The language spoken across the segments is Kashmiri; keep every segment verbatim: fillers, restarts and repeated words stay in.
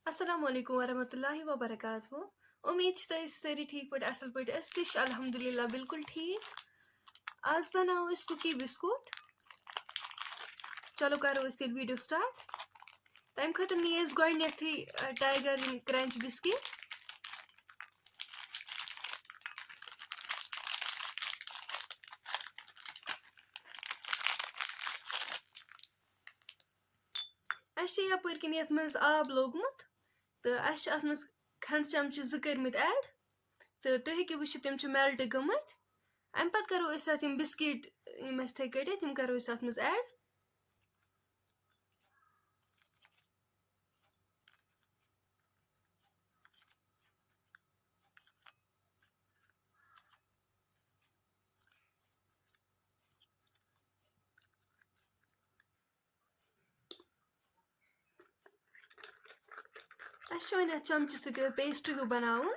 السلام علیکم ورحمۃ اللہ وبرکاتہ۔ امید چھِ تُہۍ ٲسِو سٲری ٹھیٖک پٲٹھۍ، اَصٕل پٲٹھۍ۔ أسۍ تہِ چھِ الحمدللہ بالکل ٹھیٖک۔ آز بَناوو أسۍ کُکی بِسکوٗٹ۔ چلو کَرو أسۍ تیٚلہِ video start۔ تَمہِ خٲطرٕ نِیہِ اَسہِ گۄڈٕنٮ۪تھٕے، آ، Tiger یِم Crunch biscuit۔ اَسہِ چھِ یَپٲرۍ کِنۍ یَتھ منٛز آب لوگمُت، تہٕ اَسہِ چھِ اَتھ منٛز کھنٛڈٕ چمچہٕ زٕ کٔرمٕتۍ add، تہٕ تُہۍ ہیٚکِو وٕچھِتھ تِم چھِ melt گٔمٕتۍ۔ اَمہِ پَتہٕ کَرو أسۍ اَتھ یِم biscuit، یِم اَسہِ تِتھَے کٔٹھۍ ٲسۍ، تِم کَرو أسۍ اَتھ منٛز add۔ اَسہِ چھُ وۄنۍ اَتھ چمچہٕ سۭتۍ paste ہیوٗ بَناوُن۔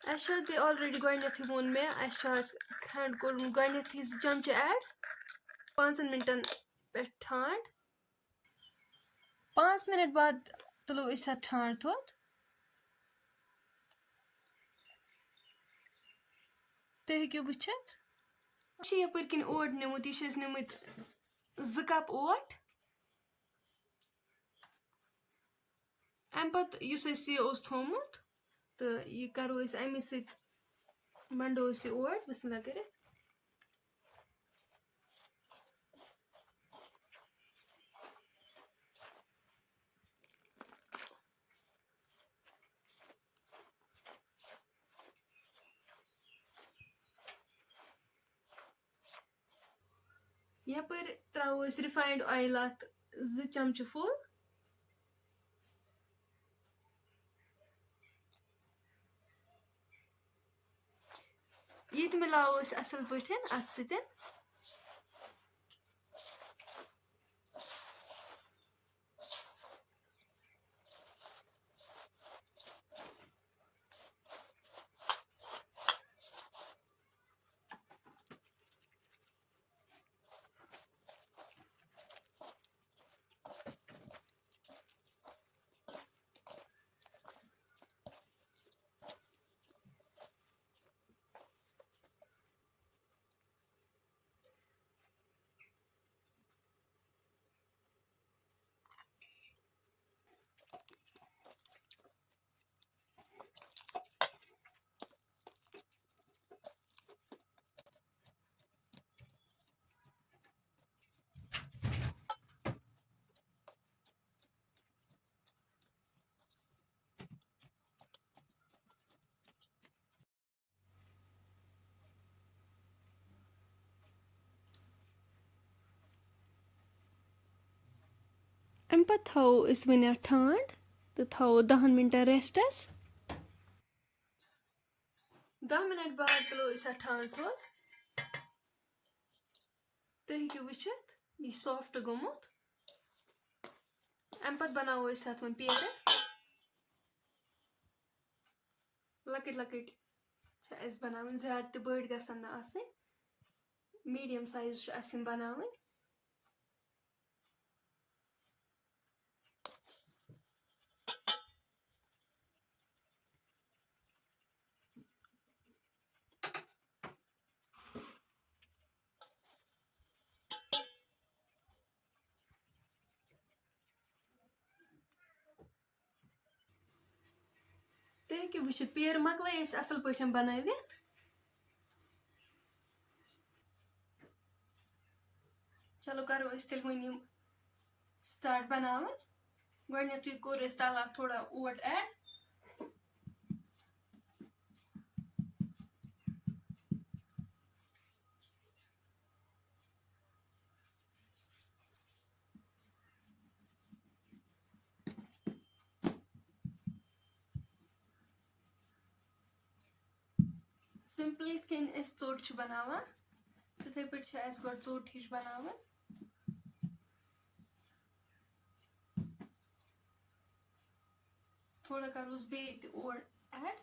اَسہِ چھُ اَتھ بیٚیہِ already گۄڈٕنٮ۪تھٕے ووٚن مےٚ، اَسہِ چھُ اَتھ کھنٛڈ کوٚرمُت گۄڈٕنٮ۪تھٕے زٕ چمچہٕ add۔ پانٛژَن مِنٹَن پٮ۪ٹھ ٹھانٛڈ۔ پانٛژھ مِنٹ بعد تُلو أسۍ اَتھ ٹھانٛڈ تھوٚد۔ تُہۍ ہیٚکِو وٕچھِتھ، یہِ چھُ یَپٲرۍ کِنۍ اوٹ نیوٗمُت، یہِ چھِ اَسہِ نیوٗمٕتۍ زٕ cup اوٹ۔ اَمہِ پَتہٕ یُس اَسہِ یہِ اوس تھوٚومُت، تہٕ یہِ کَرو أسۍ اَمی سۭتۍ، بَنڈو أسۍ یہِ اوٹ، بِسمِ اللہ کٔرِتھ۔ یَپٲرۍ ترٛاوو أسۍ refined oil اَتھ زٕ چمچہٕ full۔ یہِ تہِ مِلاوو أسۍ اَصٕل پٲٹھۍ اَتھ سۭتۍ۔ اَمہِ پَتہٕ تھاوو أسۍ وۄنۍ اَتھ ٹھانٛڈ تہٕ تھاوو دَہَن مِنٹَن rest-َس۔ دَہ مِنَٹ بعد تُلو أسۍ اَتھ ٹھانٛڈ تھوٚد۔ تُہۍ ہیٚکِو وٕچھِتھ، یہِ چھُ soft گوٚمُت۔ اَمہِ پَتہٕ بَناوو أسۍ اَتھ وۄنۍ پیڑٕ۔ لۄکٕٹۍ لۄکٕٹۍ چھِ اَسہِ بَناوٕنۍ، زیادٕ تہِ بٔڑۍ گژھن نہٕ آسٕنۍ، medium size چھِ اَسہِ یِم بَناوٕنۍ۔ تُہۍ ہیٚکِو وٕچھِتھ، پیڑ مۄکلٲے اَسہِ اَصٕل پٲٹھۍ بَنٲوِتھ۔ چلو، کَرو أسۍ تیٚلہِ وۄنۍ یِم start بَناوٕنۍ۔ گۄڈٕنٮ۪تھٕے کوٚر اَسہِ تَلہٕ اَتھ تھوڑا اوٹ add۔ Simple یِتھ کٔنۍ أسۍ ژوٚٹ چھِ بَناوان، تِتھَے پٲٹھۍ چھِ اَسہِ گۄڈٕ ژوٚٹ ہِش بَناوٕنۍ۔ تھوڑا کَروس بیٚیہِ تہِ اوٹ add۔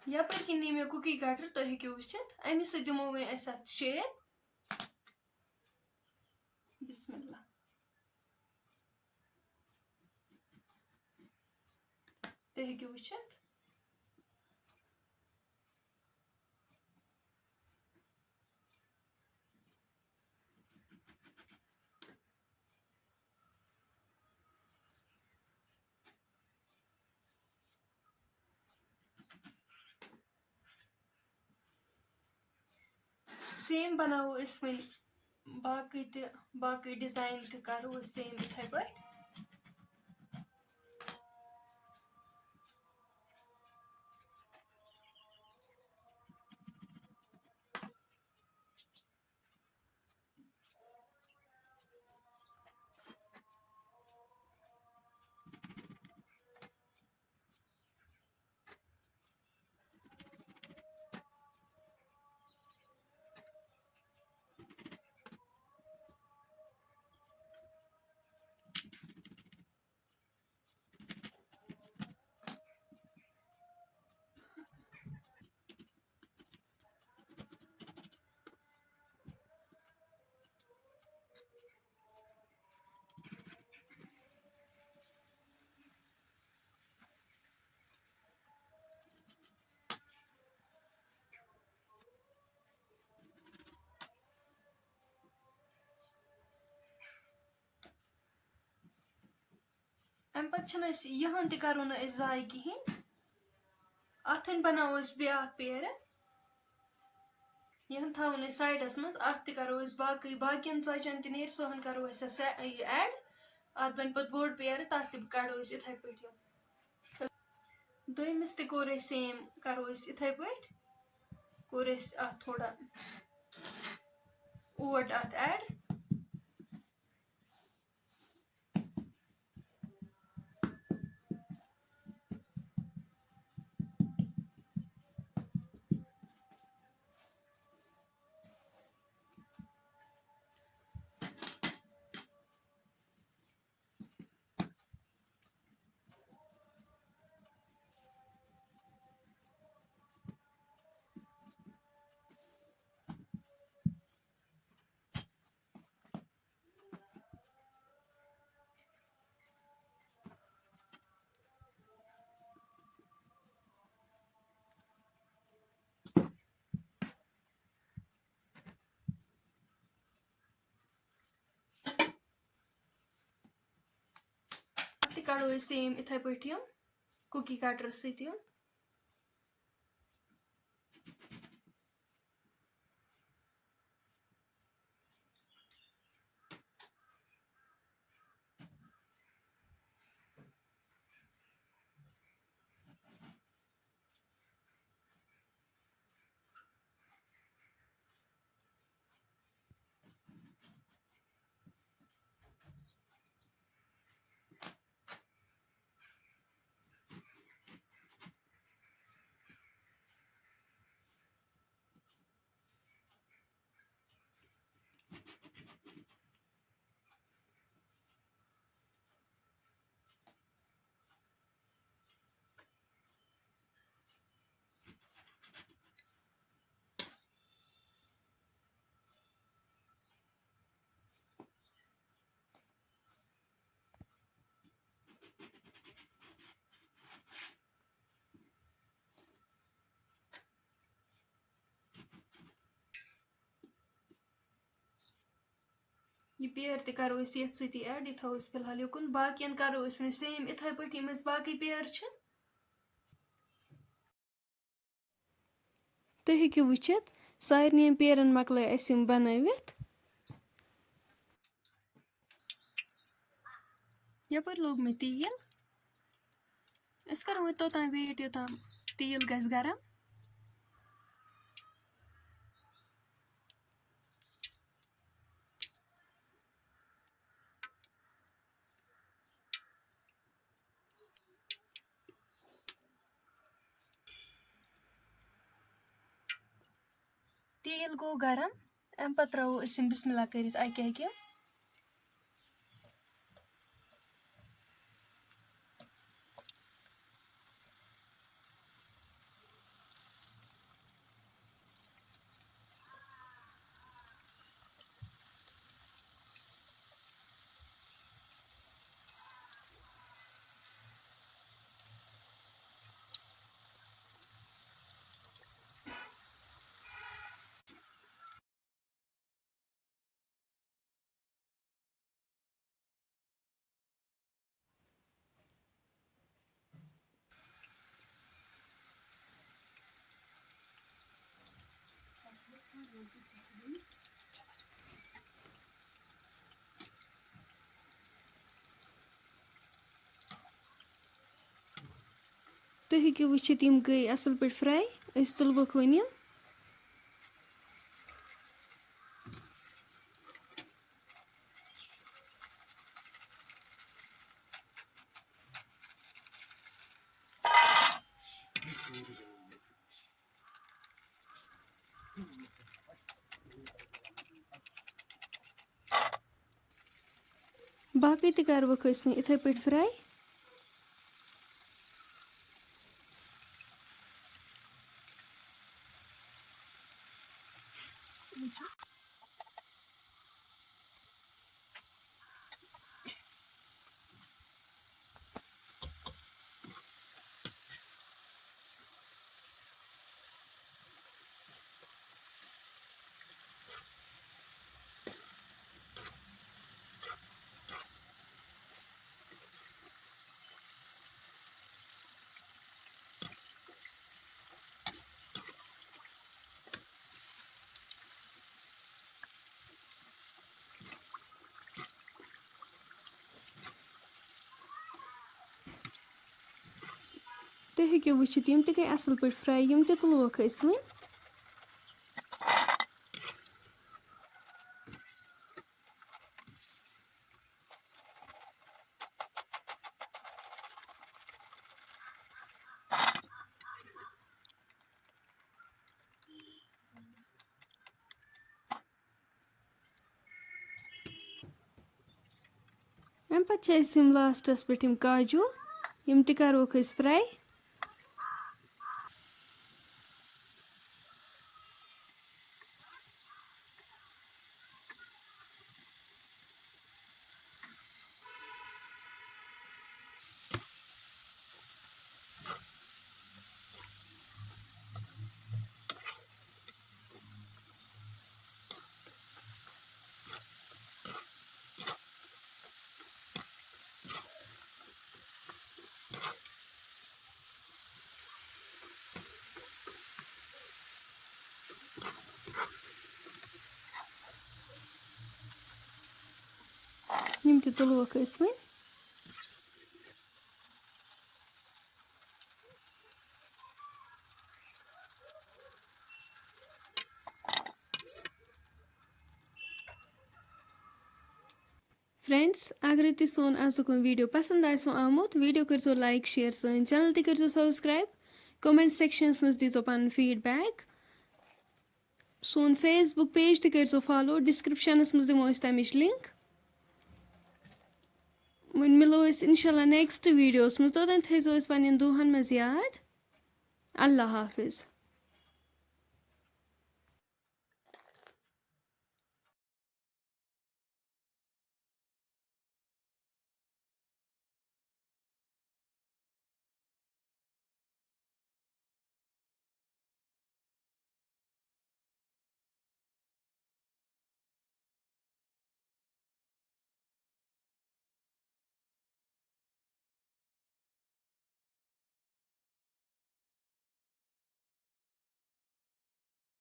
یپٲرۍ کِنۍ نی مےٚ cookie cutter، تُہۍ ہیٚکِو وٕچھِتھ، اَمی سۭتۍ دِمو وۄنۍ أسۍ اَتھ shape۔ بسم اللہ۔ تُہۍ ہیٚکِو وٕچھِتھ۔ Same بَناوو أسۍ وۄنۍ باقٕے تہِ، باقٕے design تہِ کَرو أسۍ same یِتھَے پٲٹھۍ۔ اَمہِ پَتہٕ چھِنہٕ أسۍ یِہَن تہِ کَرو نہٕ أسۍ ضایع کِہیٖنۍ۔ اَتھ وۄنۍ بَناوو أسۍ بیٛاکھ پیرٕ۔ یِہَن تھاوو نہٕ أسۍ sideس منٛز، اَتھ تہِ کَرو أسۍ باقٕے، باقیَن ژۄچَن تہِ نیرِ، سُہ ہَن کَرو أسۍ اَتھ سہ-، یہِ add۔ اَتھ بَنہِ پَتہٕ بوٚڑ پیرٕ، تَتھ تہِ کَڑو أسۍ یِتھَے پٲٹھۍ۔ دوٚیمِس تہِ کوٚر اَسہِ same، کَرو أسۍ یِتھَے پٲٹھۍ۔ کوٚر اَسہِ اَتھ تھوڑا اوٹ اَتھ add۔ تہِ کَڑو أسۍ same یِتھَے پٲٹھۍ یِم cookie cutter سۭتۍ یِم۔ یہِ پیر تہِ کَرو أسۍ یَتھ سۭتی add، یہِ تھاوو أسۍ فِلحال یُکُن۔ باقیَن کَرو أسۍ وۄنۍ same یِتھَے پٲٹھۍ، یِم اَسہِ باقٕے پیر چھِ۔ تُہۍ ہیٚکِو وٕچھِتھ، سارنٕے پیرَن مۄکلٲے اَسہِ یِم بَنٲوِتھ۔ یَپٲرۍ لوٚگ مےٚ تیٖل۔ أسۍ کَرو وۄنۍ توٚتام wait، یوٚتام تیٖل گژھِ گرم۔ تیٖل گوٚو گرم، اَمہِ پَتہٕ ترٛاوو أسۍ یِم بسم اللہ کٔرِتھ اَکہِ اَکہِ۔ تُہۍ ہیٚکِو وٕچھِتھ، یِم گٔے اَصٕل پٲٹھۍ fry۔ أسۍ تُلوکھ وۄنۍ یِم۔ باقٕے تہِ کَروکھ أسۍ وۄنۍ یِتھَے پٲٹھۍ fry۔ تُہۍ ہیٚکِو وٕچھِتھ، یِم تہِ گٔے اَصٕل پٲٹھۍ fry، یِم تہِ تُلوکھ أسۍ وۄنۍ۔ اَمہِ پَتہٕ چھِ اَسہِ یِم lastس پٮ۪ٹھ یِم کاجوٗ، یِم تہِ کَروکھ أسۍ fry۔ یِم تہِ تُلوکھ أسۍ وۄنۍ۔ Friends، اگرے تۄہہِ سون أزیُک وۄنۍ video پسند آسِوٕ آمُت، video کٔرۍزیو like، share، سٲنۍ channel تہِ کٔرۍزیو subscribe، comment sectionس منٛز دیٖزیو پنُن feedback۔ سون Facebook page تہِ کٔرۍزیو follow، descriptionس منٛز دِمو أسۍ تَمِچ link۔ وۄنۍ مِلو أسۍ انشاءاللہ next videoس منٛز، توٚتام تھٲیزیو أسۍ پننٮ۪ن دُعاہن منٛز یاد۔ اللہ حافظ۔